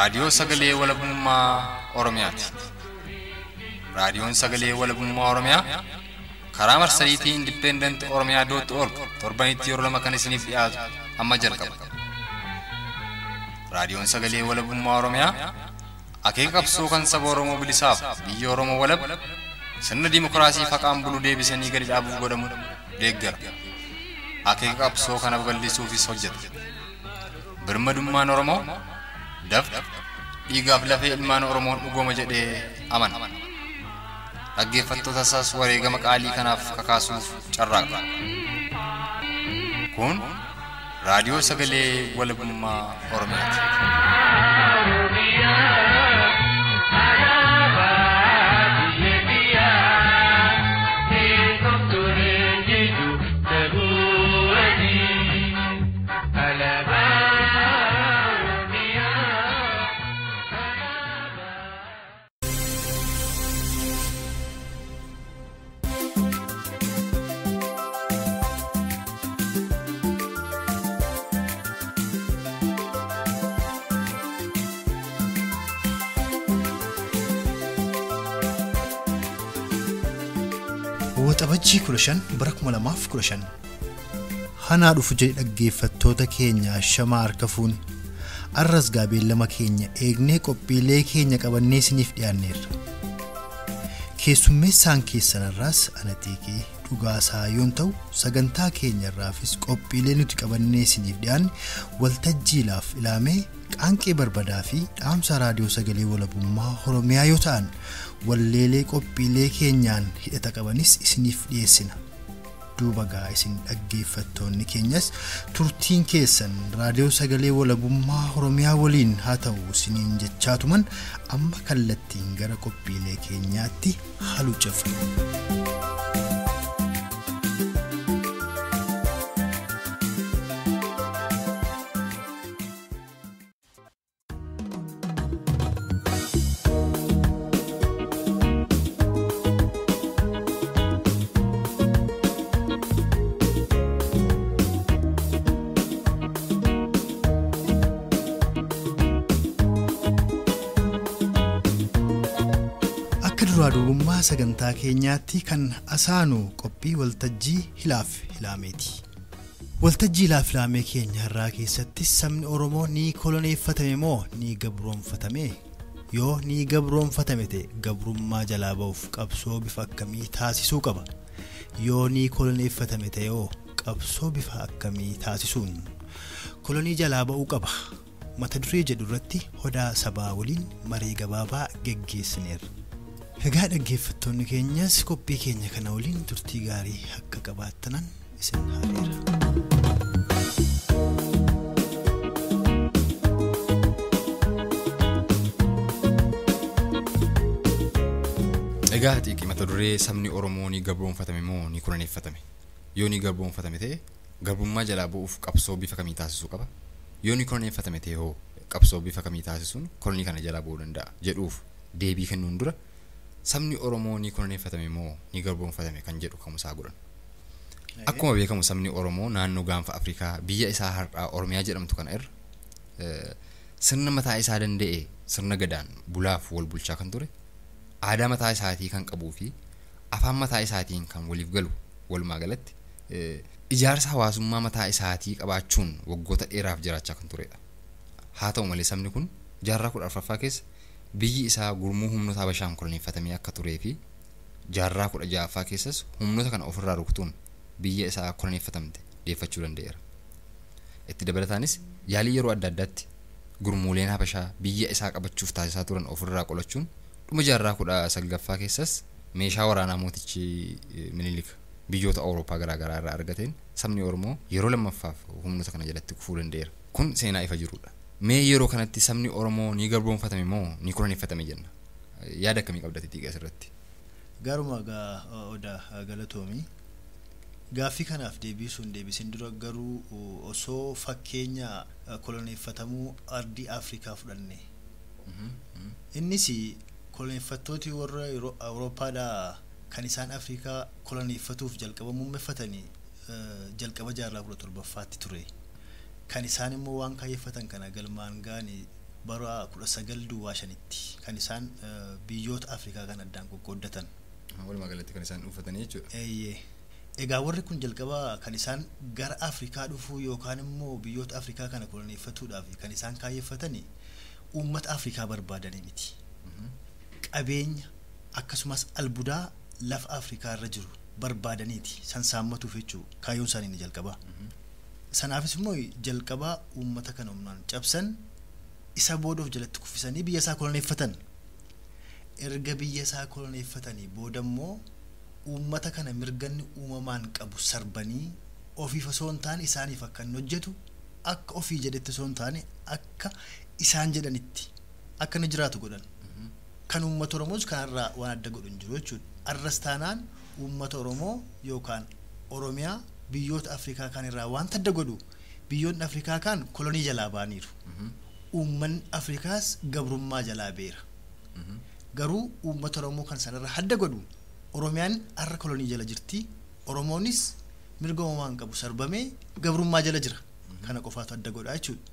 Raadiyoo Sagalee Walabummaa Oromiyaati. Raadiyoon Sagalee Walabummaa Oromiyaa karaa marsariitii Independent Oromiyaa dot org torbanitti yeroo lama kan isiniif dhiyaatu amma jalqaba. Raadiyoon Sagalee Walabummaa Oromiyaa akeeka qabsoo kan saba Oromoo bilisaaf biyya Oromoo walab sirna dimookiraasii faqaan bulu deebisanii gadi dhaabuuf godhamu deeggara. Akeeka qabsoo kana babal'isuufis hojjeta. Birmadummaan Oromoo dafqa dhiigaaf lafee ilmaan Oromoon dhugooma jedhee amana. Dhaggeeffattoota isaas wareegama qaalii kanaaf kakaasuuf carraaqa. Kun Raadiyoo Sagalee Walabummaa Oromiyaati. Waxabajjii 15 bara 2015 hanaa dhufu jedhe dhaggeeffattoota keenya shamaa harka fuune arras beellama keenya eegnee qophiilee keenya qabannee isiniif dhiyaanneerra. Keessummeessaan keessanarraas ana xiiqii dhugaasaa yoon ta'u sagantaa keenyarraafis qophiilee nuti qabannee isiniif dhiyaanne waltajjiilaaf ilaamee qaanqee barbadaa fi dhaamsa raadiyoo sagalee walabummaa Oromiyaa yoo ta'an walleelee qophiilee keenyaan hidhata qabanis isiniif dhiyeessina. Duuba gaa isin dhaggeeffattoonni keenyas turtiin keessan raadiyoo sagalee walabummaa Oromiyaa waliin haa ta'u isiniin jechaatuman amma kallattiin gara qophiilee keenyaatti halu cafna. Duraa sagantaa keenyaatti kan asaanu qophii waltajjii hilaaf hilaameeti. Waltajjii hilaaf hilaamee keenya har'aa keessatti sabni Oromoo ni koloneeffatame moo ni gabroonfatame? Yoo ni gabroonfatame ta'e gabrummaa jalaa ba'uuf qabsoo bifa akkamii taasisuu qaba? Yoo ni koloneeffatame ta'e hoo qabsoo bifa akkamii taasisuun kolonii jalaa ba'uu qaba? Mata duree jedhu irratti hodaa sabaa waliin marii gabaabaa geggeessineerra. Egaa dhaggeeffattoonni keenyas qophii keenya kana waliin turtii gaarii akka qabaattanan isin haareera. Egaa xiiqii mata duree sabni Oromoo ni gabroonfatame moo ni koloneeffatame? Yoo ni gabroonfatame ta'e gabrummaa jalaa bu'uuf qabsoo bifa kamii taasisuu qaba? Yoo ni koloneeffatame ta'e hoo qabsoo bifa kamii taasisuun kolonii kana jalaa bu'uu danda'a jedhuuf deebii kennuun dura sabni Oromoo ni koloneeffatame moo ni gabroonfatame kan jedhu ka'umsaa godhan. Akkuma beekamu sabni Oromoo naannoo gaanfa Afrikaa biyya isaa har'aa Oromiyaa jedhamtu kana irra sirna mataa isaa danda'e sirna gadaan bulaaf wal bulchaa kan ture aadaa mataa isaatii kan qabuu fi afaan mataa isaatiin kan waliif galu walumaa galatti ijaarsa hawaasummaa mataa isaatii qabaachuun waggoota dheeraaf jiraachaa kan turedha. Haa ta'u malee sabni kun jaarraa 14ffaa keessa biyyi isaa gurmuu humnoota Habashaan koloneeffatamee akka turee fi jaarraa 16ffaa keessas humnoota kana ofirraa rukutuun biyya isaa koloneeffatamte deeffachuu danda'eera. Itti dabalataanis yaalii yeroo adda addaatti gurmuuleen Habashaa biyya isaa qabachuuf taasisaa turan ofirraa qolachuun dhuma jaarraa 19ffaa keessas meeshaa waraanaa mootichi Minilik biyyoota Awurooppaa garaagaraa irraa argateen sabni Oromoo yeroo lammaffaaf humnoota kana jalatti kufuu danda'eera. Kun seenaa ifa jirudha. Mee yeroo kanatti sabni Oromoo ni gabroonfatame moo ni koloneeffatame jenna? Yaada akkamii qabda xiiqii asirratti? Garuma gaa odaa galatoomii. Gaaffii kanaaf deebisuun deebisin dura garuu osoo fakkeenya koloneeffatamuu ardii Afrikaa fudhanne. Innis koloneeffattooti warra Awurooppaadhaa kan isaan Afrikaa koloneeffatuuf jalqaba muummeeffatanii jalqaba jaarraa 17ffaatti ture. Kan isaan immoo waan kaayyeffatan kana galmaan ga'anii bara 1905tti kan isaan biyyoota Afrikaa kan addaan qoqqooddatan. Walumaa galatti kan isaan dhuunfatanii jechuudha. Eeyyee. Egaa warri kun jalqaba kan isaan gara Afrikaa dhufuu yookaan immoo biyyoota Afrikaa kana koloneeffatuudhaaf kan isaan kaayyeffatanii uummata Afrikaa barbaadanii miti. Qabeenya akkasumas albuudaa lafa Afrikaa irra jiru barbaadaniiti san saammatuuf jechuudha kaayyoon isaanii inni jalqabaa. Sanaafis immoo jalqabaa uummata kana humnaan cabsan isa booda of jalatti kuffisanii biyya isaa koloneeffatan. Erga biyya isaa koloneeffatanii booda immoo uummata kana mirganni uumamaan qabu sarbanii ofiif osoo hin taane isaaniif akka inni hojjetu akka ofii jedhetti osoo hin taane akka isaan jedhanitti akka inni jiraatu godhan. Kan uummata Oromoos kanarraa waan adda godhu hin jiru jechuudha. Arras taanaan uummata Oromoo yookaan Oromiyaa biyyoota Afrikaa kaan irraa wanta adda godhu biyyoonni Afrikaa kaan kolonii jalaa ba'aniiru. Uummanni Afrikaas gabrummaa jalaa beera. Garuu uummata Oromoo kan sanarra adda godhu Oromiyaan har'a kolonii jala jirti. Oromoonis mirga uumamaan qabu sarbamee gabrummaa jala jira. Kana qofaatu adda godha jechuudha.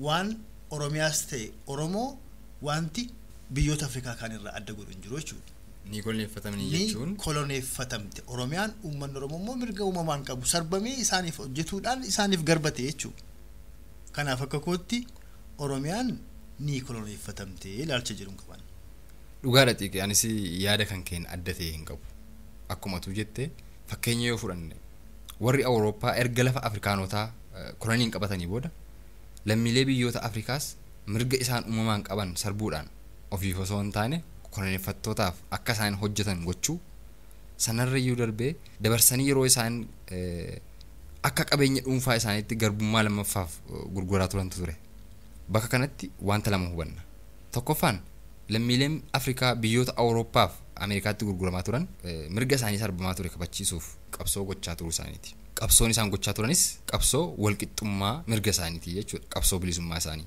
Waan Oromiyaas ta'e Oromoo wanti biyyoota Afrikaa kaan irraa adda godhu hin jiru jechuudha. Ni koloneeffatamanii jechuun Ni koloneeffatamte. Oromiyaan uummanni Oromoo immoo mirga uumamaan qabu sarbamee isaaniif hojjetuudhaan isaaniif garbate jechuudha. Kanaaf akka kootti Oromiyaan ni koloneeffatamte ilaalcha jedhu hin qaban. Dhugaadha xiiqii anis yaada kan keen adda ta'e hin qabu. Akkuma tu jette fakkeenya yoo fudhanne warri Awurooppaa erga lafa Afrikaanotaa koloniin qabatanii booda lammiilee biyyoota Afrikaas mirga isaan uumamaan qaban sarbuudhaan ofiif osoo hin taane koloneeffattootaaf akka isaan hojjetan gochuu sanarra iyyuu darbee dabarsanii yeroo isaan akka qabeenya dhuunfaa isaaniitti garbummaa lammaffaaf gurguraa turantu ture. Bakka kanatti wanta lama hubanna. Tokkoffaan lammiileen Afrikaa biyyoota Awurooppaaf Ameerikaatti gurguramaa turan mirga isaanii sarbamaa ture kabachiisuuf qabsoo gochaa turuu isaaniiti. Qabsoon isaan gochaa turanis qabsoo walqixxummaa mirga isaaniiti jechuudha. Qabsoo bilisummaa isaanii.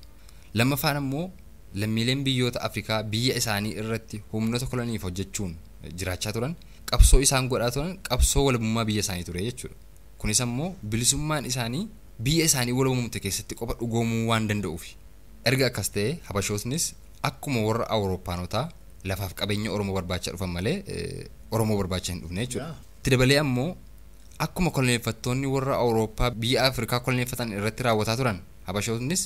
Lammaffaan ammoo lammiileen biyyoota Afrikaa biyya isaanii irratti humnoota koloniif hojjechuun jiraachaa turan qabsoo isaan godhaa turan qabsoo walabummaa biyya isaanii ture jechuudha. Kunis ammoo bilisummaan isaanii biyya isaanii walabumte keessatti qofa dhugoomuu waan danda'uufi. Erga akkas ta'e Habashootnis akkuma warra Awurooppaanotaa lafaaf qabeenya Oromoo barbaacha dhufan malee Oromoo barbaacha hin dhufne jechuudha. Itti dabalee ammoo akkuma koloneeffattoonni warra Awurooppaa biyya Afrikaa koloneeffatan irratti raawwataa turan Habashootnis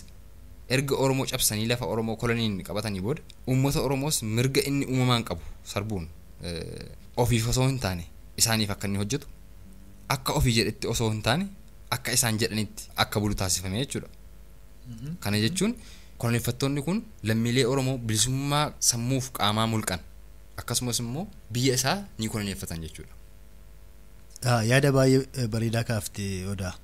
erga Oromoo cabsanii lafa Oromoo koloniin qabatanii booda uummata Oromoos mirga inni uumamaan qabu sarbuun ofiif osoo hin taane isaaniif akka inni hojjetu akka ofii jedhetti osoo hin taane akka isaan jedhanitti akka bulu taasifame jechuudha. Kana jechuun koloneeffattoonni kun lammiilee Oromoo bilisummaa sammuuf qaamaa mulqan akkasumas immoo biyya isaa ni koloneeffatan jechuudha. Yaada baay'ee bareedaa kaaftee Odaa.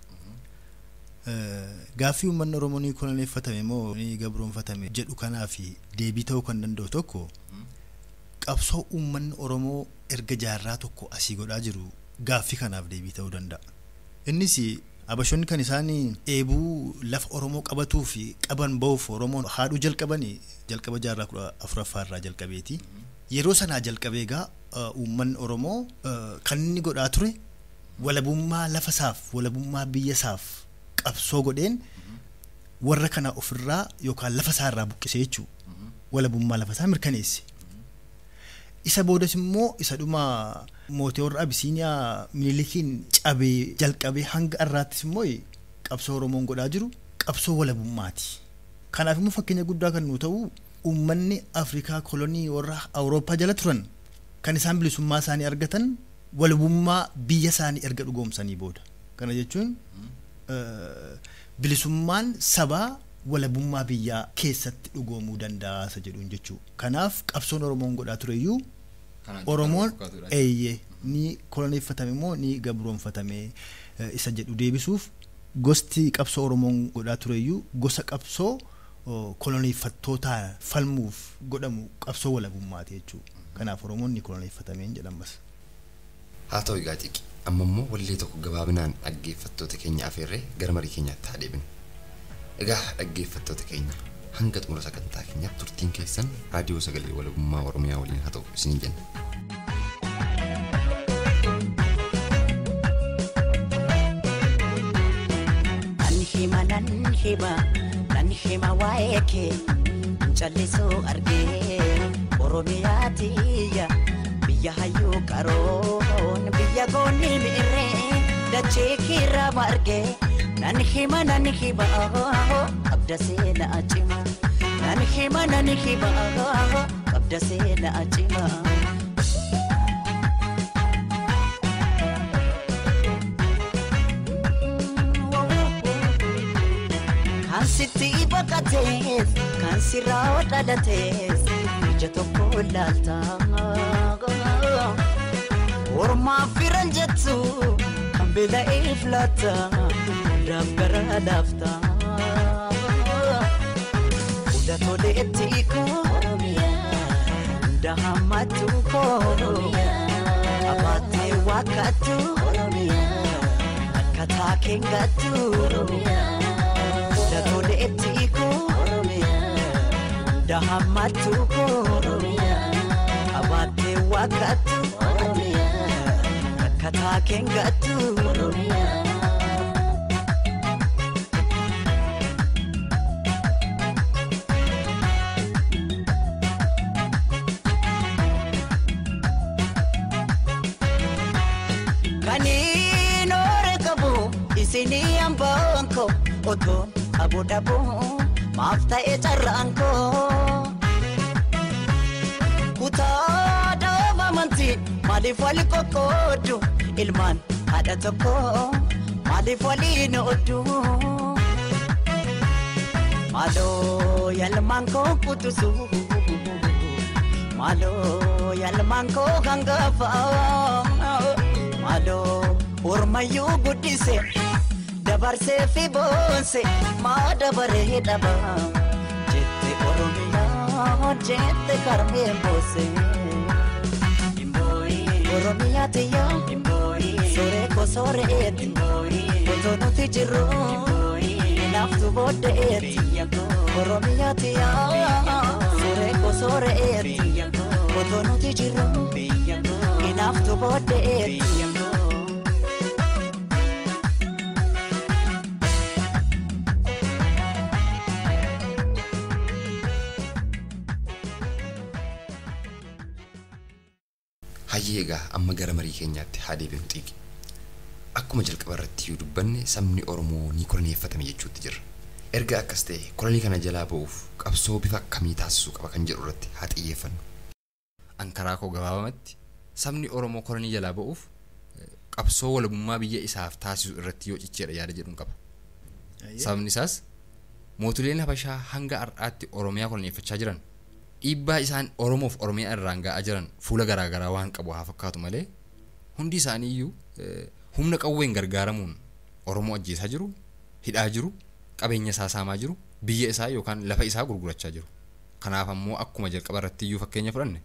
Gaaffii uummanni Oromoo ni koloneeffatame moo ni gabroonfatame jedhu kanaaf deebii ta'uu kan danda'u tokko qabsoo uummanni Oromoo erga jaarraa tokko asii godhaa jiru gaaffii kanaaf deebii ta'uu danda'a. Innis Habashoonni kan isaan dheebuu lafa Oromoo qabatuu fi qaban ba'uuf Oromoon haadhuu jalqabanii jalqaba jaarraa 14ffaa irraa jalqabeeti. Yeroo sanaa jalqabee egaa uummanni Oromoo kan inni godhaa ture walabummaa lafa isaaf walabummaa biyya isaaf qabsoo godheen warra kana ofirraa yookaan lafa isaa irraa buqqisee jechuudha. Walabummaa lafa isaa mirkaneesse. Isa boodas immoo isa dhuma mootii warra Abisiiniyaa Minilikiin cabee jalqabee hanga har'aattis immoo qabsoo Oromoon godhaa jiru qabsoo walabummaati. Kanaaf immoo fakkeenya guddaa kan nu ta'u uummanni Afrikaa kolonii warra Awurooppaa jala turan kan isaan bilisummaa isaanii argatan walabummaa biyya isaanii erga dhugoomsanii booda. Kana jechuun bilisummaan sabaa walabummaa biyyaa keessatti dhugoomuu danda'a isa jedhuun jechuudha. Kanaaf qabsoon Oromoon godhaa tureyyuu Oromoon eeyyee ni koloneeffatame moo ni gabroonfatame isa jedhu deebisuuf gosti qabsoo Oromoon godhaa tureyyuu gosa qabsoo koloneeffattootaa falmuuf godhamu qabsoo walabummaati jechuudha. Kanaaf Oromoon ni koloneeffatame hin jedhamas. Haa ta'u egaa xiqqi amma immoo wallee tokko gabaabinaan dhaggeeffattoota keenya afeerree gara marii keenyaatti haa deebinu. Egaa dhaggeeffattoota keenya hanga xumura sagantaa keenyaatti turtiin keessan raadiyoo sagalee walabummaa Oromiyaa waliin haa ta'u isiniin jenna. Nan hima nan hima nan hima waa'ee kee Callisuu argee Oromiyaa tiyya biyya hayyuu qaroon biyya goonni mi'irree dachee kiirraa margee nan hima qabda seenaa cima nan hima qabda seenaa cima. Kan sitti baqatees kan sirraa dhalatees ija tokko ilaalta. Ormaaf firan jettu kan beela'eef laata hundaaf gara laafta. Hunda toleetti koo hunda hammattu koo qabaattee waakattu akka taakeen gattu. Toleetti koo hunda hammattu koo qabaattee waakattu akka taakeen gattu. Kaniin oore qabu isinii hambaan koo otoon. Abu dhabu maaf ta'e carraan koo kutaa dhaaba amantii maaliif wali qoqqooddu ilmaan haadha tokko maaliif waliin ooddu maaloo yalmaan koo kutusu maaloo yalmaan koo hangafa maaloo ormayyuu guddise. Dabarsee fi boonse maa dabaree dhaba jette Oromiyaa jette karmee boose. Oromiyaa tiyyaa sooree koo sooreetti otoo nuti jirru naaftu booddeetti. Oromiyaa tiyyaa sooree koo sooreetti otoo nuti jirru naaftu booddeetti. Hayyee egaa amma gara marii keenyaatti haa deebinu xiiqi. Akkuma jalqaba irratti yoo dubbanne sabni Oromoo ni koloneeffatame jechuutti jirra. Erga akkas ta'e kolonii kana jalaa ba'uuf qabsoo bifa akkamii taasisuu qaba kan jedhu irratti haa xiyyeeffannu. An karaa koo gabaabamatti sabni Oromoo kolonii jalaa ba'uuf qabsoo walabummaa biyya isaaf taasisu irratti yoo cicheedha yaada jedhuun qaba. Sabni isaas mootuleen Habashaa hanga har'aatti Oromiyaa koloneeffachaa jiran dhiibbaa isaan Oromoof Oromiyaa irraan ga'aa jiran fuula garaagaraa waan qabu haa fakkaatu malee hundi isaanii iyyuu humna qawween gargaaramuun Oromoo ajjeesaa jiru, hidhaa jiru, qabeenya isaa saamaa jiru, biyya isaa yookaan lafa isaa gurgurachaa jiru. Kanaaf ammoo akkuma jalqaba irratti iyyuu fakkeenya fudhanne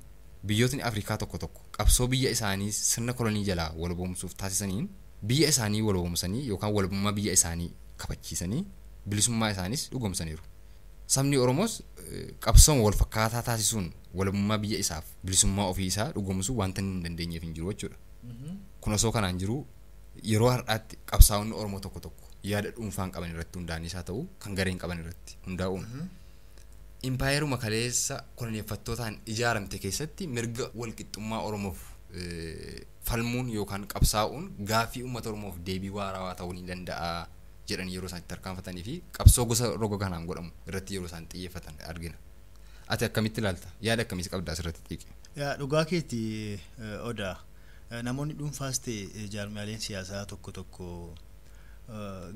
biyyootni Afrikaa tokko tokko qabsoo biyya isaanii sirna kolonii jalaa walboomsuuf taasisaniin biyya isaanii walboomsanii yookaan walbummaa biyya isaanii kabachiisanii bilisummaa isaaniis dhugoomsaniiru. Sabni Oromoos qabsooma wal fakkaataa taasisuun walabummaa biyya isaaf bilisummaa ofii isaa dhugoomsuu wanta hin dandeenyeef hin jiru jechuudha. Kun osoo kanaan jiru yeroo har'aatti qabsaa'onni Oromoo tokko tokko yaada dhuunfaan qaban irratti hundaa'anis haa ta'u kan gareen qaban irratti hundaa'uun impaayeruma kaleessa koloneeffattootaan ijaaramte keessatti mirga walqixxummaa Oromoof falmuun yookaan qabsaa'uun gaaffii uummata Oromoof deebii waarawaa ta'uu ni danda'a jedhan yeroo isaan itti tarkaanfatanii fi qabsoo gosa roga kanaan godhamu irratti yeroo isaan xiyyeeffatan argina. Ati akkamitti ilaalta? Yaada akkamiis qabda asirratti xiiqi? Yaa dhugaa keetti Odaa. Namoonni dhuunfaas ta'e jaarmiyaaleen siyaasaa tokko tokko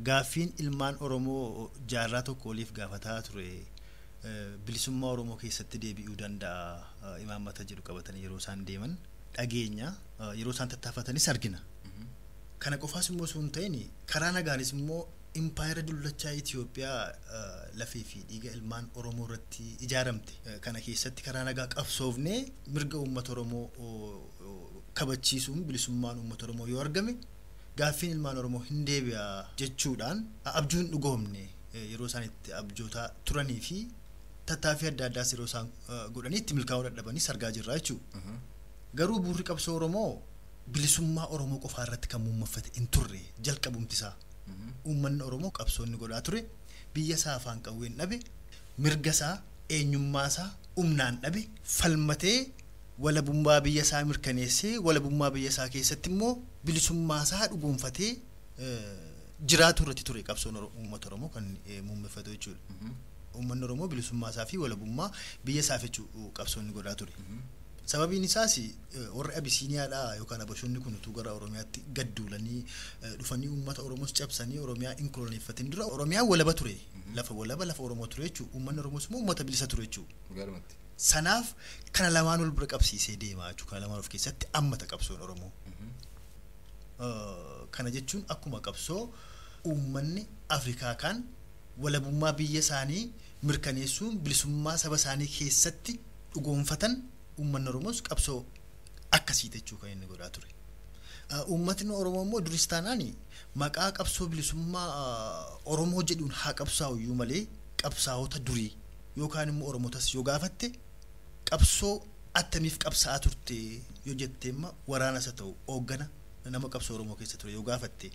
gaaffiin ilmaan Oromoo jaarraa tokko oliif gaafataa ture bilisummaa Oromoo keessatti deebi'uu danda'a imaammata jedhu qabatanii yeroo isaan deeman dhageenya yeroo isaan tattaafatanis argina. Kana qofaas immoo osoo hin ta'in karaa nagaanis immoo impaayera dullachaa Itoophiyaa lafee fi dhiiga ilmaan Oromoo irratti ijaaramte kana keessatti karaa nagaa qabsoofnee mirga uummata Oromoo kabachiisuun bilisummaan uummata Oromoo yoo argame gaaffiin ilmaan Oromoo hin deebi'a jechuudhaan abjuun dhugoomne yeroo isaan itti abjootaa turanii fi tattaaffii adda addaas yeroo isaan godhanii itti milkaa'uu dadhabanis argaa jirra jechuudha. Garuu bu'uurri qabsoo Oromoo bilisummaa Oromoo qofaa irratti kan muummaffate hin turre jalqabumti isaa. Uummanni Oromoo qabsoo inni godhaa ture biyya isaa afaan qawween dhabe mirga isaa eenyummaa isaa humnaan dhabe falmatee walabummaa biyya isaa mirkaneessee walabummaa biyya isaa keessatti immoo bilisummaa isaa dhugoomfatee jiraatu irratti ture qabsoon uummata Oromoo kan muummeffatu jechuudha. Uummanni Oromoo bilisummaa isaa fi walabummaa biyya isaaf jechuu qabsoon inni godhaa ture. Sababiin isaas warri Abisiiniyaadhaa yookaan Abashoonni kun utuu gara Oromiyaatti gadduulanii dhufanii uummata Oromoos cabsanii Oromiyaa hin koloneeffatin dura Oromiyaan walaba ture. Lafa walaba lafa Oromoo ture jechuudha. Uummanni Oromoos immoo uummata bilisa ture jechuudha. Sanaaf kana lamaan wal bira qabsiisee deemaa jechuudha. Kana lamaan of keessatti hammata qabsoon Oromoo. Kana jechuun akkuma qabsoo uummanni Afrikaa kan walabummaa biyya isaanii mirkaneessuun bilisummaa saba isaanii keessatti dhugoomfatan uummanni Oromoos qabsoo akkasii jechuu kan inni godhaa ture. Uummatni Oromoo immoo duris taanaan maqaa qabsoo bilisummaa Oromoo jedhuun haa qabsaa'u iyyuu malee qabsaa'ota durii yookaan immoo Oromootas yoo gaafatte qabsoo attamiif qabsaa'aa turte yoo jette immoo waraanas haa ta'u hooggana nama qabsoo Oromoo keessa ture yoo gaafatte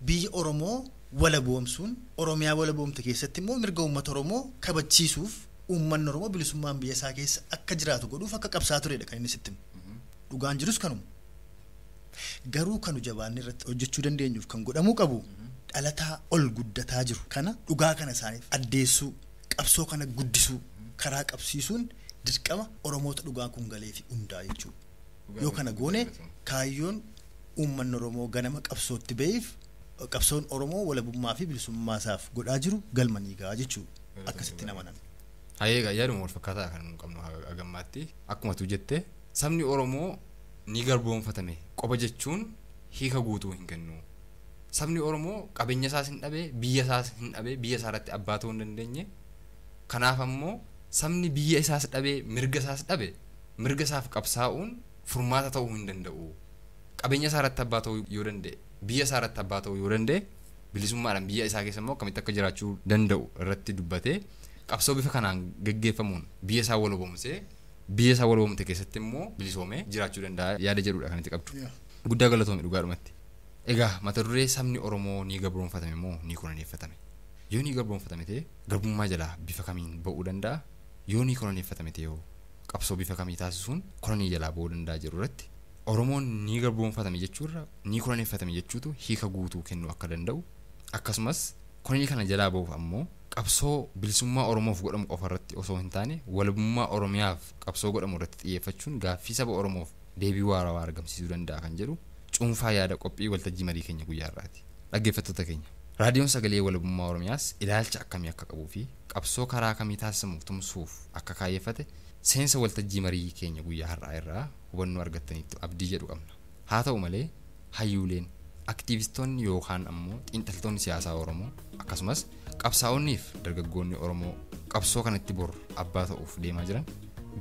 biyya Oromoo walaboomsuun Oromiyaa walaboomte keessatti immoo mirga uummata Oromoo kabachiisuuf uummanni Oromoo bilisummaan biyya isaa keessa akka jiraatu godhuuf akka qabsaa turedha kan inni sitti himu. Dhugaan jirus kanuma. Garuu kanu jabaanni irratti hojjechuu dandeenyuuf kan godhamuu qabu dhalataa ol guddataa jiru kana dhugaa kana isaaniif addeessuu qabsoo kana guddisuu karaa qabsiisuun dirqama Oromoota dhugaan kun galee fi hundaa jechuudha. Yoo kana goone kaayyoon uummanni Oromoo ganama qabsootti ba'eef qabsoon Oromoo walabummaa fi bilisummaa isaaf godhaa jiru galma ni ga'a jechuudha. Akkasitti nama nan. Hayeega yaaduma wal fakkaataa kan nu qabnu hagammaatti akkuma tu jette sabni Oromoo ni garboomfatame qofa jechuun hiika guutuu hin kennu. Sabni Oromoo qabeenya isaas hin dhabe biyya isaas hin dhabe biyya isaa irratti abbaa ta'uu hin dandeenye. Kanaaf ammoo sabni biyya isaas dhabe mirga isaas dhabe mirga isaaf qabsaa'uun furmaata ta'uu hin danda'u. Qabeenya isaa irratti abbaa ta'uu yoo danda'e biyya isaa irratti abbaa ta'uu yoo danda'e bilisummaadhaan biyya isaa keessa immoo akkamitti akka jiraachuu danda'u irratti dubbatee qabsoo bifa kanaan geggeeffamuun biyya isaa walaboomsee biyya isaa walaboomte keessatti immoo bilisoomee jiraachuu danda'a yaada jedhudha kan itti qabdu. Guddaa galatoome dhugaadhumatti. Egaa mata duree sabni Oromoo ni gabroonfatame moo ni koloneeffatame? Yoo ni gabroonfatame ta'e garbummaa jalaa bifa kamiin ba'uu danda'a? Yoo ni koloneeffatame ta'e qabsoo bifa kamii taasisuun kolonii jalaa ba'uu danda'a jedhu irratti Oromoon ni gabroonfatame jechuurra ni koloneeffatame jechuutu hiika guutuu kennuu akka danda'u akkasumas kolonii kana jalaa ba'uuf ammoo qabsoo bilisummaa Oromoof godhamu qofa irratti osoo hin taane walabummaa Oromiyaaf qabsoo godhamu irratti xiyyeeffachuun gaaffii saba Oromoof deebii waarawaa argamsiisuu danda'a kan jedhu cuunfaa yaada qophii waltajjii marii keenya guyyaa har'aati. Dhaggeeffattoota keenya raadiyoon sagalee walabummaa Oromiyaas ilaalcha akkamii akka qabuu fi qabsoo karaa kamii taasisamu tumsuuf akka kaayyeffate seensa waltajjii marii keenya guyyaa har'aa irraa hubannoo argattanitti abdii jedhu qabna. Haa ta'u malee hayyuuleen aktiivistoonni yookaan ammoo xiinxaltoonni siyaasaa Oromoo akkasumas qabsaa'onniif dargaggoonni Oromoo qabsoo kanatti bor abbaa ta'uuf deemaa jiran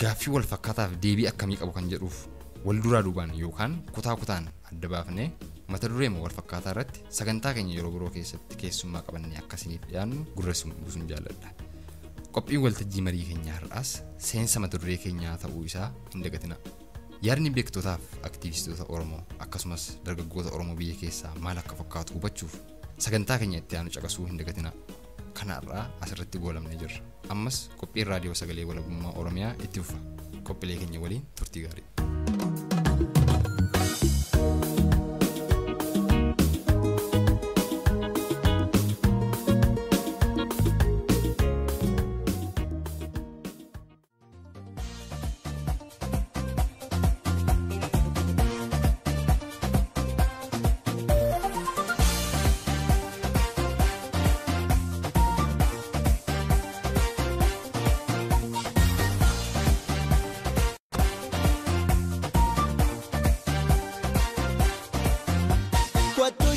gaaffii wal fakkaataaf deebii akkamii qabu kan jedhuuf wal duraa duubaan yookaan kutaa kutaan adda baafnee mata dureema wal fakkaataa irratti sagantaa keenya yeroo biroo keessatti keessummaa qabannee akkasiniif dhiyaannu gurra buusuun jaalladha. Qophiin waltajjii marii keenyaa har'aas seensa mata duree keenyaa ta'uu isaa hin dagatina. Yaadni beektotaaf aktiivistoota Oromoo akkasumas dargaggoota Oromoo biyya keessaa maal akka fakkaatu hubachuuf sagantaa keenya itti aanu caqasuu hin dagatina. Kana irraa asirratti goolamnee jirra. Ammas qophiin raadiyoo sagalee walabummaa Oromiyaa itti fufa. Qophiilee keenya waliin turtii gaarii.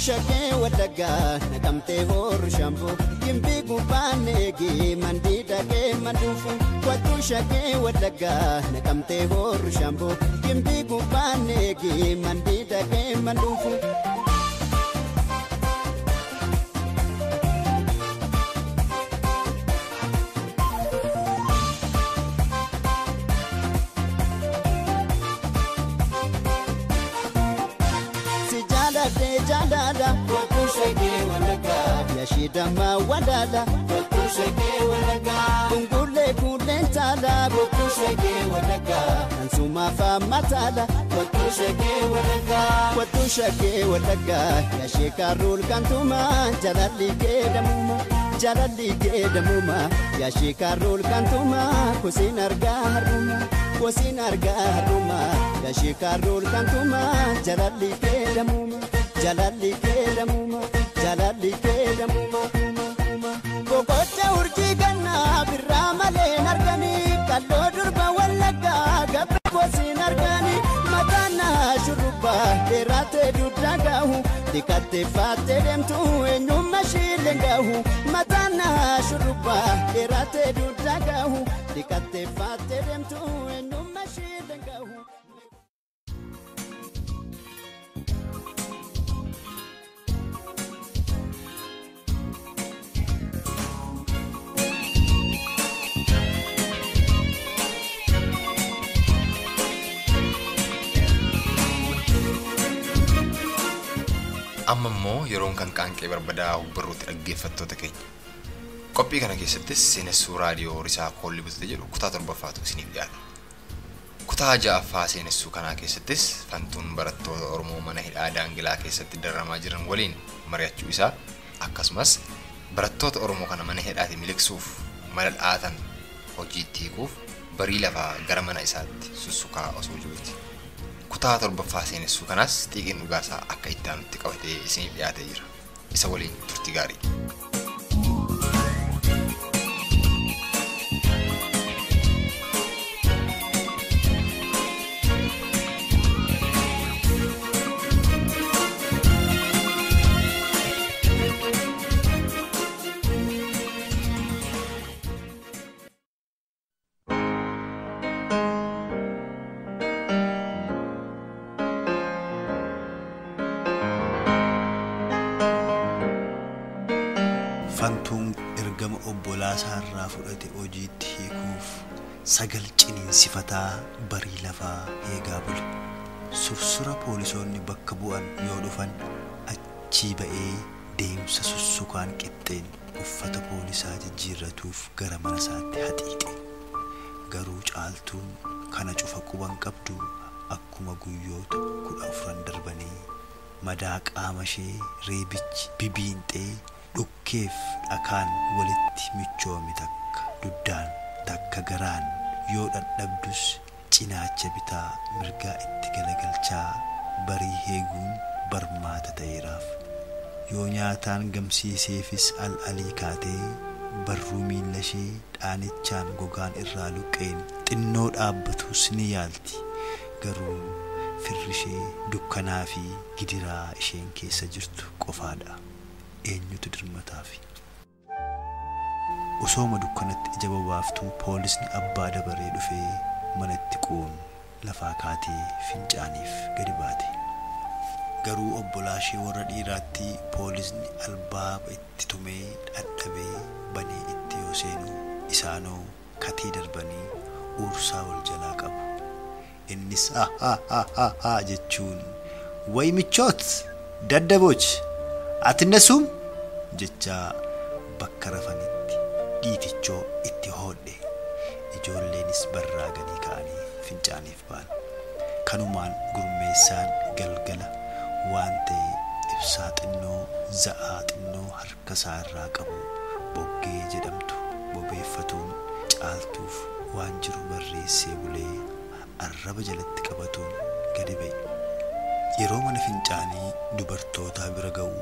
Shakee wadagaa naqamtee horu shampoo gimbii gubbaan eegee mandii dhaqee manduufu wattuu shakee wadagaa naqamtee horu shampoo gimbii gubbaan eegee mandii dhaqee manduufu. Jalada, Yashidama Wadada, shaggee Wallaggaa. Kunkullee kuuleen taala kottu shaggee Wallaggaa. Kan sumaafaa mataala kottu shaggee Wallaggaa. Kottu shaggee Wallaggaa yaashee kaarruul kan tumaa jaalalli keedamuma. Jaalalli keedamuma yaashee kaarruul kan tumaa kusiin argaa har'uma. Kusiin argaa har'uma yaashee kaarruul kan tumaa jaalalli keedamuma. Jaalalli keedamuma jaalalli keedamuma. Boqocha urjii gannaa birraa malee arganii kalloo durba Wallaggaa gabra kosiin arganii mataanaa shurrubbaa dheeraatee dugda gahu dhiqattee faattee deemtu eenyummaa shiileen gahu mataanaa shurrubbaa dheeraatee dugda gahu dhiqattee faattee deemtu eenyummaa shiileen gahu. Amma immoo yeroon kan qaanqee barbadaa barruutti dhaggeeffattoota keenya. Qophii kana keessattis seenessuu raadiyoo Risaa Koolli Butate jedhu kutaa torbaffaatu isiniif dhiyaata. Kutaa ja'affaa seenessuu kanaa keessattis Fantuun barattoota Oromoo mana hidhaa Daangilaa keessatti dararamaa jiran waliin mari'achuu isaa akkasumas barattoota Oromoo kana mana hidhaatti miliqsuuf mala dhaatan hojiitti hiikuuf barii lafaa gara mana isaatti sussukaa osoo jiruuti. Kutaa torbaffaa seenessuu kanaas xiiqiin dhugaasaa akka itti aanutti qabatee isiniif dhiyaatee jira. Isa waliin turtii gaarii. Fantuun ergama obbolaasaa irraa fudhate hojiitti hiikuuf sagal ciniinsifataa barii lafaa eegaa bule. Sursura poolisoonni bakka bu'an yoo dhufan achii ba'ee deemsa sussukaan qixxeen uffata poolisaa jijjiirratuuf gara mana isaatti haxiixe. Garuu Caaltuun kana cufa quban qabdu akkuma guyyoota 14 darbanii madaa qaama ishee reebichi bibiinxee dhukkeef dhakaan walitti michoome takka duddaan takka garaan yoo dhadhabdus cinaacha bitaa mirgaa itti galagalchaa barii heeguun barmaata ta'eeraaf. Yoo nyaataan gamsiiseefis al'alii kaatee barruu miilla ishee dhaanichaan gogaan irraa luqqeen xinnoo dhaabbatus ni yaalti. Garuu firri ishee dukkanaa fi gidiraa isheen keessa jirtu qofaadha. Eenyutu dirmataafi? Osooma dukkanatti ija bobaaftuu poolisni abbaa dabaree dhufee manatti qoon lafaa kaatee fincaaniif gadi baate. Garuu obbolaa ishee warra dhiiraatti poolisni albaaba itti tumee dhadhabee banee itti yoo seenu isaanoo katee darbanii uursaa wal jalaa qabu. Innis ha ha ha ha ha jechuun wayi michoot daddaboch atinnasuum jechaa bakka rafanitti dhiitichoo itti hoodhe. Ijoolleenis barraa gadi ka'anii fincaaniif ba'an. Kanumaan gurmeessaan galgala waan ta'e ibsaa xinnoo za'aa xinnoo harka isaa irraa qabu boggee jedhamtu bobeeffatuun Caaltuuf waan jiru barreessee bulee arraba jalatti qabatuun gadi ba'e. Yeroo mana fincaanii dubartootaa bira ga'u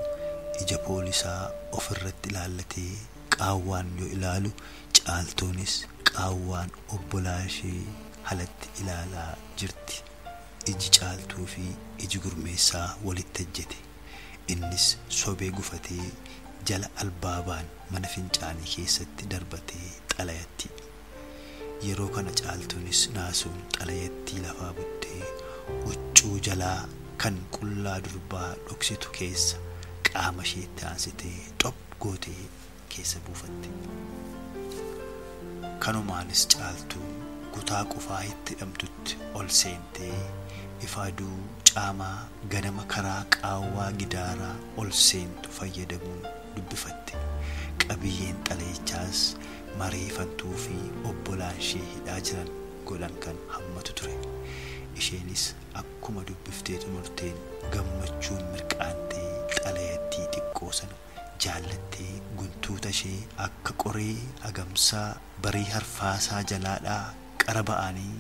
ija poolisaa ofirratti ilaallatee qaawwaan yoo ilaalu Caaltuunis qaawwaan obbolaa ishee halatti ilaalaa jirti. Iji Caaltuu fi iji gurmeessaa walitti ejjete. Innis sobee gufatee jala albaabaan mana fincaanii keessatti darbatee xalayatti. Yeroo kana Caaltuunis naasuun xalayattii lafaa buttee huccuu jalaa kan qullaa durbaa dhoksitu keessa qaama isheetti aansitee xop gootee keessa buufatte. Kanumaanis Caaltuun kutaa qofaa itti hidhamtutti ol seentee ifa aduu caamaa ganama karaa qaawwaa gidaaraa ol seentu fayyadamuun dubbifatte. Qabiyyeen xalayichaas maree Fantuu fi obbolaan ishee hidhaa jiran godhan kan hammatu ture. Isheenis akkuma dubbiftee xumurteen gammachuun mirqaantee xalayattii xiqqoo sana jaallattee guntuuta ishee akka qoree agamsaa barii harfaasaa jalaadhaa qara ba'anii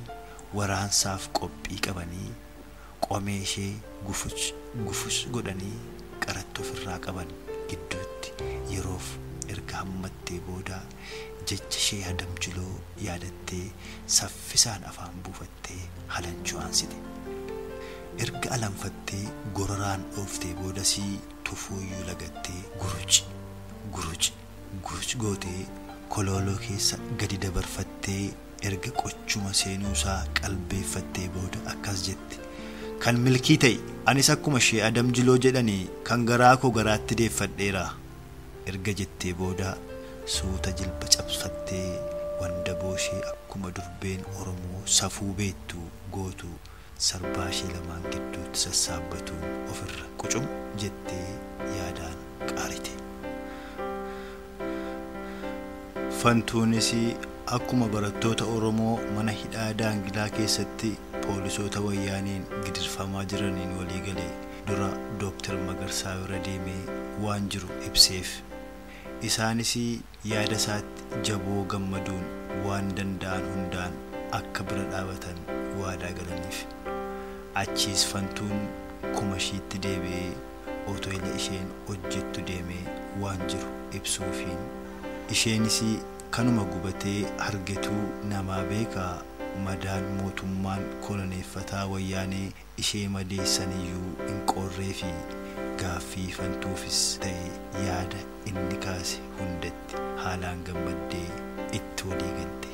waraansaaf qophii qabanii qomee ishee gufus gufus godhanii qaratti ofirraa qaban gidduutti yeroof erga hammattee booda jecha ishee Hadamjiloo yaadattee saffisaan afaan buufattee halanchuu aansite. Erga alanfattee gororaan dhooftee boodasii tufuuyyuu lagattee guruci guruci guruci gootee kolooloo keessa gadi dabarfattee erga qochuma seenuusaa qalbeeffattee booda akkas jette. Kan milkii ta'e anis akkuma ishee Adamjiloo jedhanii kan garaa koo garaatti deeffadheera. Erga jettee booda suuta jilba cabsattee wandaboo ishee akkuma durbeen Oromoo safuu beektu gootu sarbaa ishee lamaan gidduutti sassaabbatuun ofirra qucum jettee yaadaan qaarite. Fantuunis akkuma barattoota Oromoo mana hidhaa Daangilaa keessatti poolisoota wayyaaniin gidirfamaa jiraniin walii galee dura Dooktar Magarsaa bira deemee waan jiru ibseef. Isaanis yaada isaatti jaboo gammaduun waan danda'an hundaan akka bira dhaabatan waadaa galaniif. Achiis Fantuun kuma ishiitti deebi'ee hoteela isheen hojjettu deemee waan jiru ibsuufiin. Isheenis kanuma gubatee argatuu namaa beekaa madaan mootummaan koloneeffataa wayyaanee ishee madeessaniyyuu hin qorree fi gaaffii Fantuufis ta'e yaada inni kaase hundatti haalaan gammaddee itti walii galte.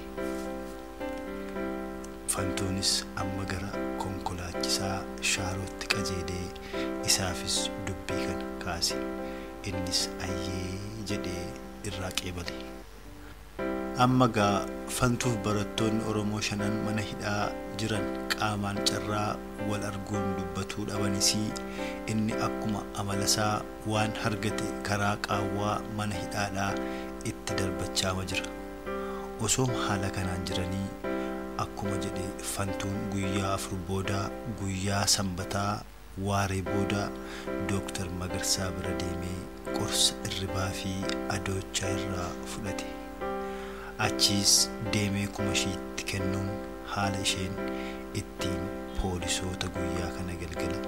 Fantuunis amma gara konkolaachisaa Shaarootti qajeelee isaafis dubbii kana kaase. Innis ayyee jedhee irraa qeebale. Amma gaa Fantuuf barattoonni Oromoo shanan mana hidhaa jiran qaamaan carraa wal arguun dubbatuu dhabanis inni akkuma amalasaa waan argate karaa qaawwaa mana hidhaadhaa itti darbachaa jira. Osoo haala kanaan jiranii akkuma jedhe Fantuun guyyaa 4 booda guyyaa sanbataa waaree booda Dooktar Magarsaa bira deemee qorsa irribaa fi adoochaa irraa fudhate. Achiis deemee kuma ishiitti kennuun haala isheen ittiin poolisoota guyyaa kana galgala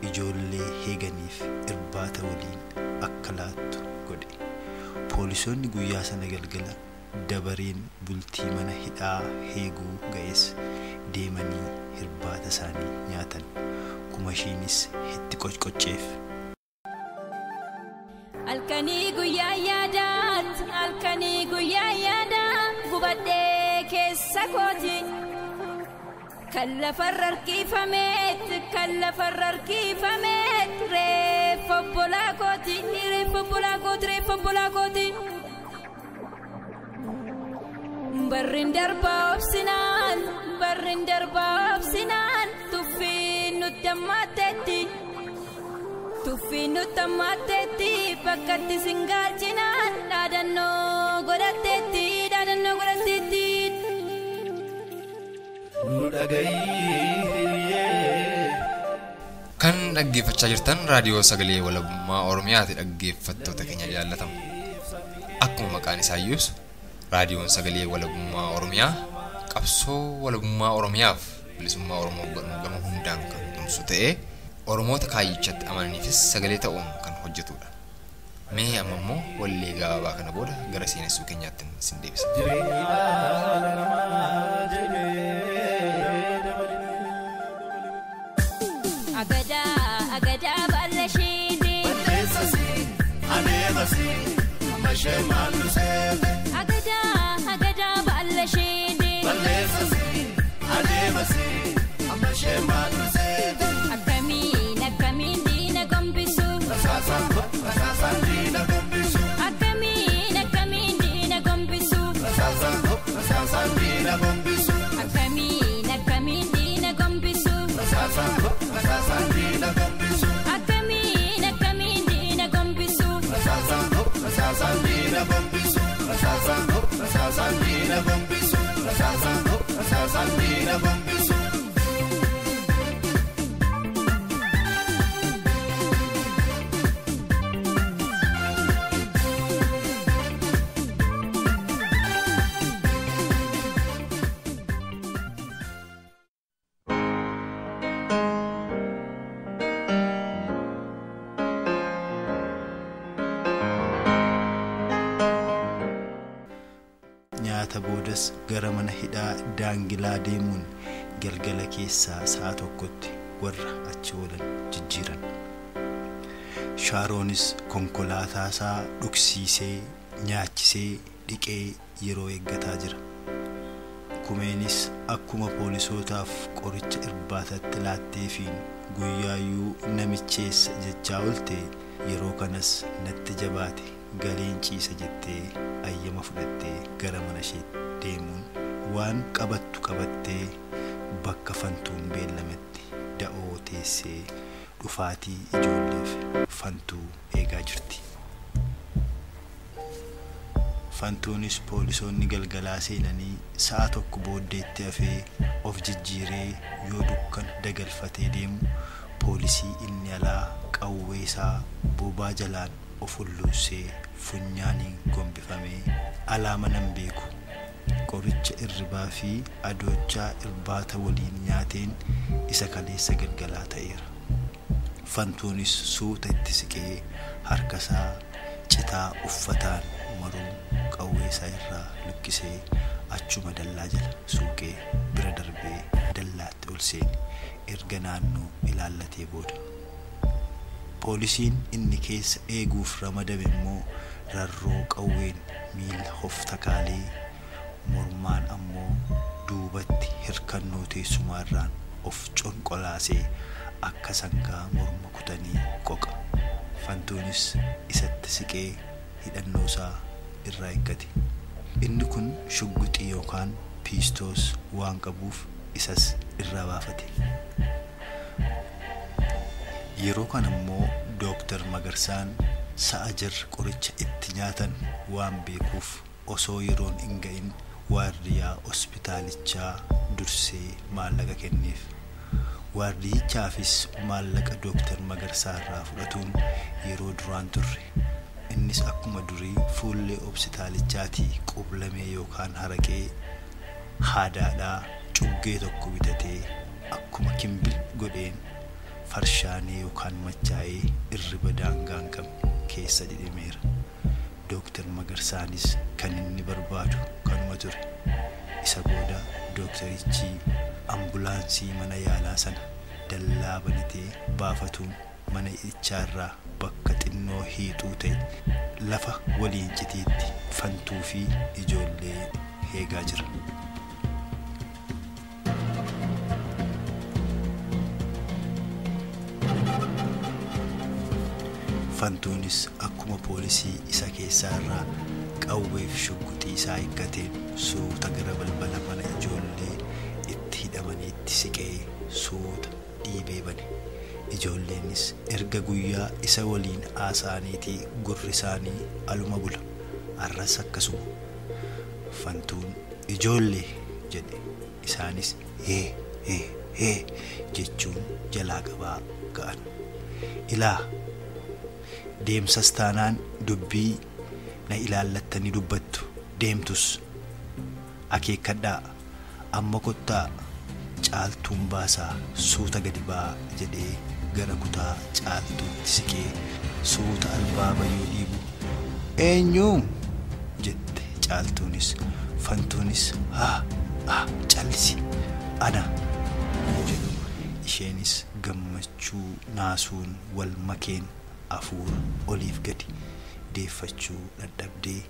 ijoollee heeganiif irbaata waliin akka laattu godhe. Poolisoonni guyyaa sana galgala dabareen bultii mana hidhaa heeguu ga'es deemanii irbaata isaanii nyaatan. Kuma ishiinis itti qocqocceef. Halkanii guyyaa yaadaat, halkanii guyyaa yaadaa, gubadhee keessa kooti. Kan lafarra harkifameet, kan lafarra harkifameet, reeffa obbolaa kooti, reeffa obbolaa kooti, reeffa obbolaa kooti. Barriin darbaa obsinaan, barriin darbaa obsinaan, tuffiin nutti hammaatteetti. Tuffiin nutti hammaatteetti, bakkatti singaalchinaan, dhaadannoo godhatteetti, dhaadannoo godhatteetti. Nu dhaga'iyyee. Kan dhaggeeffachaa jirtan raadiyoo sagalee walabummaa Oromiyaati dhaggeeffattoota keenya jaallatamu. Akkuma maqaan isaa iyyuu ibsu raadiyoon sagalee walabummaa Oromiyaa qabsoo walabummaa Oromiyaaf bilisummaa Oromoo godhamu gama hundaan kan tumsu ta'ee Oromoota kaayyichatti amananiifis sagalee ta'uun kan hojjetudha. Mee amma immoo wallee gabaabaa kana booda gara seenessuu keenyaatti isin deebisa. Jireenya dhala namaa jedhee dabale. Agadaa agadaa baala isheedee. Balleessasi adeemasi amma ishee maallu seete. Agadaa agadaa baala isheedee. Balleessasi adeemasi amma ishee maallu seete. Akkamiin akkamiin diina gombisu. Rasaasaan rasaasaan diina gombisu. Akkamiin akkamiin diina gombisu. Rasaasaan rasaasaan diina gombisu. Akkamiin akkamiin diina gombisu. Rasaasaan rasaasaan diina gombisu. Akkamiin akkamiin diina gombisu. Rasaasaan rasaasaan diina gombisu. Rasaasaan rasaasaan diina gombisu. Rasaasaan rasaasaan diina gombisu. Nyaata boodas gara mana hidhaa daangilaa deemuun galgala keessaa sa'a 1tti warra achi oolan jijjiiran. Shaaroonis konkolaataa isaa dhugsiisee nyaachisee dhiqee yeroo eeggataa jira. Kumeenis akkuma poolisootaaf qoricha irbaatatti laatteefiin guyyaayyuu namicheessa jechaa oolte yeroo kanas natti jabaate galeen ciisa jettee ayyama fudhattee gara mana ishee deemuun waan qabattu qabattee bakka Fantuun beellametti da'oo teessee dhufaatii ijoolleef Fantuu eegaa jirti. Fantuunis poolisoonni galgalaa seenanii sa'a 1 booddeetti hafee of jijjiiree yoo dukkana dagalfatee deemu poolisii inni alaa qawwee isaa bobaa jalaan of hulluusee funyaaniin gombifamee alaa manan beeku qoricha irribaa fi adoochaa irbaata waliin nyaateen isa kaleessa galgalaa ta'eera. Fantuunis suuta itti siqee harkasaa citaa uffataan maruun qawwee isaa irraa luqqisee achuma dallaa jala suuqee bira darbee dallaatti ol seene erga naannoo ilaallatee booda. Poolisiin inni keessa eeguuf ramadame immoo rarroo qawween miila hoftakaalee mormaan ammoo duubatti hirkannoo teessumaarraan of conqolaasee akka sangaa morma kutanii qoqa. Fantuunis isatti siqee hidhannoo isaa irraa eeggate. Inni kun shugguxii yookaan piistoos waan qabuuf isas irraa baafate. Yeroo kana immoo Dooktar Magarsaan sa'a jarri qoricha itti nyaatan waan beekuuf osoo yeroon hin ga'in waardiyaa hospitaalichaa dursee maallaqa kenneef. Waardiyichaafis maallaqa Dooktar Magarsaa irraa fudhatuun yeroo duraan turre. Innis akkuma durii fuullee hospitaalichaatii qublamee yookaan haraqee haadaadhaa cuggee tokko bitatee akkuma kimbil godheen farshaanee yookaan machaa'ee irriba daangaa hin qabne keessa dhidhimeera. Dooktar Magarsaanis kan inni barbaadu kanuma ture. Isa booda dooktarichi ambulaansii mana yaalaa sana dallaa banatee baafatuun mana hidhichaarraa bakka xinnoo hiixuu ta'e lafa waliin citiitti Fantuu fi ijoollee eegaa jira. Fantuunis akkuma poolisii isa keessaa irraa qawweef shugguxii isaa eeggateen suuta gara balbala mana ijoollee itti hidhamaniitti siqee suuta dhiibee bane. Ijoolleenis erga guyyaa isa waliin haasa'aniitii gurri isaanii aluma bula. Arras akkasuma. Fantuun ijoollee jedhe. Isaanis hee hee hee jechuun jalaa qabaa ga'an. Ilaa deemsas taanaan dubbii na ilaallattanii dubbattu deemtus akeekkadhaa amma kottaa Caaltuun baasaa suuta gadi ba'aa jedhee gara kutaa Caaltuutti siqee suuta albaaba yoo dhiibu eenyu jette Caaltuunis. Fantuunis haa haa callisi ana jedhu. Isheenis gammachuu naasuun wal makeen afuura oliif gadi deeffachuu dadhabdee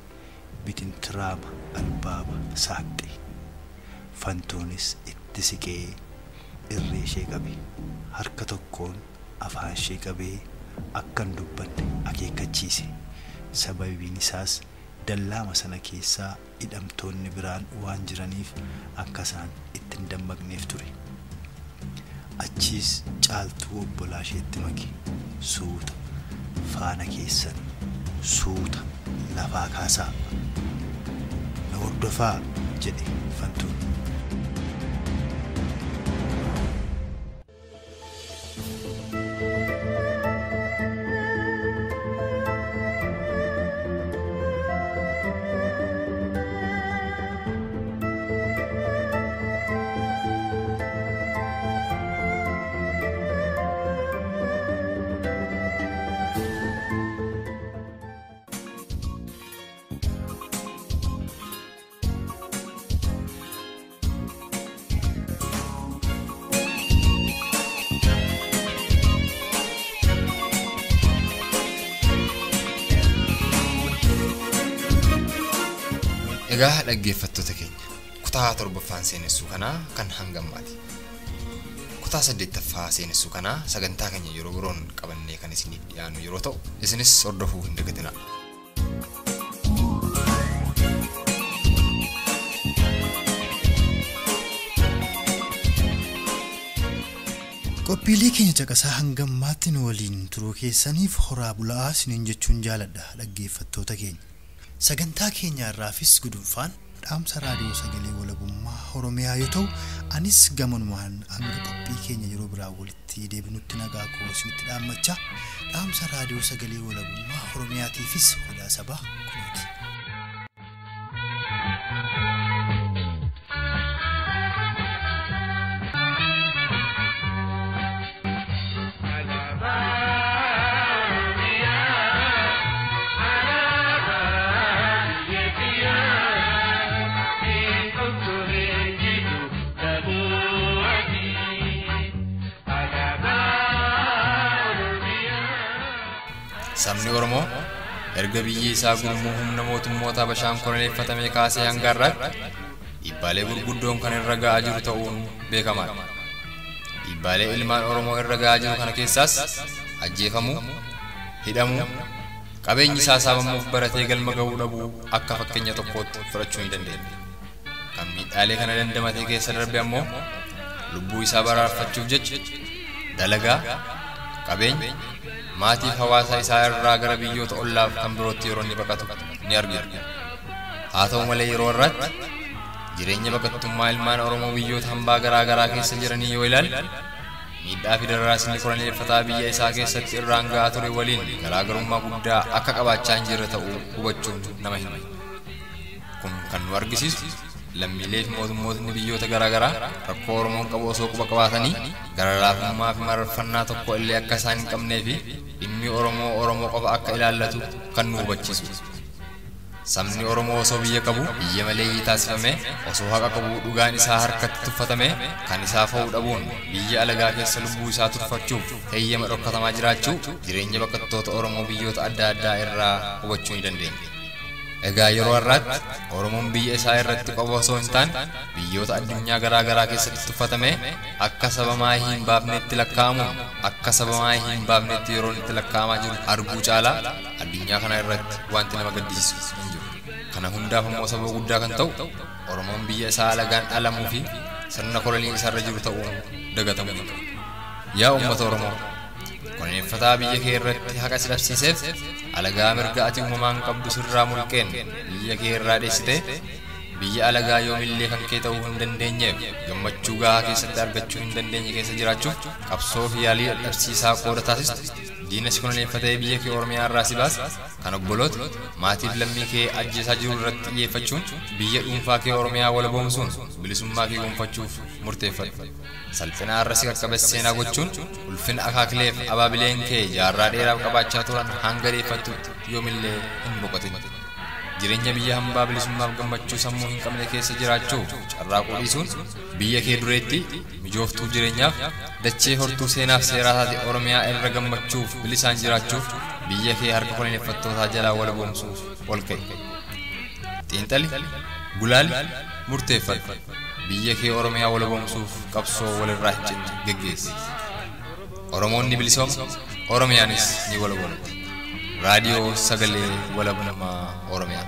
bitintiraama albaaba saaqxe. Fantuunis itti siqee irree ishee qabe. Harka tokkoon afaan ishee qabee akka hin dubbanne akeekkachiise. Sababiin isaas dallaama sana keessaa hidhamtoonni biraan waan jiraniif akka isaan itti hin dammaqneef ture. Achiis Caaltuu obbolaa isheetti make. Suuta faana keessan suuta lafaa kaasaa. Hordofaa jedhe Fantuun. Egaa dhaggeeffattoota keenya kutaa torbaffaan seenessuu kanaa kan hangammaati. Kutaa saddeettaffaa seenessuu kanaa sagantaa keenya yeroo biroon qabannee kan isiniif dhiyaannu yeroo ta'u isinis hordofuu hin dagatinaa. Qophiilee keenya caqasaa hangammaatti nu waliin turuu keessaniif horaa bulaa isiniin jechuun jaaladha dhaggeeffattoota keenya. Sagantaa keenya irraafis gudunfaan dhaamsa raadiyoo sagalee walabummaa Oromiyaa yoo ta'u, anis gamanumaan hanga qophii keenya yeroo biraa walitti deebinutti nagaa koo isinitti dhaammachaa dhaamsa raadiyoo sagalee walabummaa Oromiyaatiifis odaa sabaa kunuuti. Sabni Oromoo erga biyyi isaa gurmuu humna mootummoota Habashaan koloneeffatamee kaasee hanga har'aatti dhiibbaalee gurguddoon kan irra ga'aa jiru ta'uun beekamaadha. Dhiibbaalee ilmaan Oromoo irra ga'aa jiru kana keessaas ajjeefamuu, hidhamuu, qabeenyi isaa saamamuuf baratee galma ga'uu dhabuu akka fakkeenya tokkootti fudhachuu ni dandeenya. Kan miidhaalee kana dandamatee keessa darbe ammoo lubbuu isaa baraarfachuuf jecha dalagaa, qabeenya, maatiif hawaasa isaa irraa gara biyyoota ollaaf kan birootti yeroo inni baqatu ni argina. Haa ta'u malee yeroo har'aatti jireenya baqattummaa ilmaan Oromoo biyyoota hambaa garaa garaa keessa jiranii yoo ilaalle miidhaa fi dararaa inni koloneeffataa biyya isaa keessatti irraan ga'aa ture waliin garaagarummaa guddaa akka qabaachaa hin jirre ta'uu hubachuun nama hin. Kun kan nu argisiisu lammiilee fi mootummootni biyyoota garaa garaa rakkoo Oromoon qabu osoo quba qabaatanii gara laafummaa fi mararfannaa tokko illee akka isaan hin qabnee fi dhimmi Oromoo Oromoo qofa akka ilaallatu kan nu hubachiisu. Sabni Oromoo osoo biyya qabu biyya maleeyyii taasifamee osoo haqa qabu dhugaan isaa harkatti tuffatamee kan isaa fa'uu dhabuun biyya alagaa keessa lubbuu isaa turfachuuf heeyyama dhokkatamaa jiraachuu jireenya baqattoota Oromoo biyyoota adda addaa irraa hubachuu ni dandeenya. Egaa yeroo har'aatti Oromoon biyya isaa irratti qofa osoo hin taane biyyoota addunyaa garaa garaa keessatti tuffatamee akka saba maayii hin baafnetti lakkaa'amuun akka saba maayii hin baafnetti yeroon itti lakkaa'amaa jiru arguu caalaa addunyaa kana irratti wanti nama gaddisiisu hin jiru. Kana hundaaf immoo sababa guddaa kan ta'u Oromoon biyya isaa alagaan dhalamuu fi sirna kolonii isarra jiru ta'uun dagatamuu qaba. Yaa uummata Oromoo, koloneeffataa biyya kee irratti haqa si dhabsiiseef alagaa mirga ati uumamaan qabdu sirraa mulqeen biyya kee irraa dheessite biyya alagaa yoomillee kan kee ta'uu hin dandeenyeef gammachuu gahaa keessatti argachuu hin dandeenye keessa jiraachuuf qabsoo fi yaalii dadhabsiisaa qooda taasistu diina si koloneeffatee biyya kee Oromiyaa irraa si baase kan obboloota maatiif lammii kee ajjeesaa jiru irratti xiyyeeffachuun biyya dhuunfaa kee Oromiyaa walaboomsuun bilisummaa kee gonfachuuf murteeffadhu. Salphina har'a si qaqqabe seenaa gochuun ulfina akaakileef abaabileen kee jaarraa dheeraaf qabaachaa turan hanga deeffattutti yoomillee hin boqotin. Jireenya biyya hambaa bilisummaaf gammachuu sammuu hin qabne keessa jiraachuuf carraaquu dhiisuun biyya kee dureetti mijooftuu jireenyaaf dachee hortuu seenaaf seeraa taate Oromiyaa irra gammachuuf bilisaan jiraachuuf biyya kee harka koloneeffattootaa jalaa walaboomsuuf ol ka'i. Xiinxali, gulaali, murteeffadhu. Biyya kee Oromiyaa walaboomsuuf qabsoo walirraa hin cinne geggeessi. Oromoon ni bilisooma, Oromiyaanis ni walaboomti. Raadiyoo Sagalee Walabummaa Oromiyaa.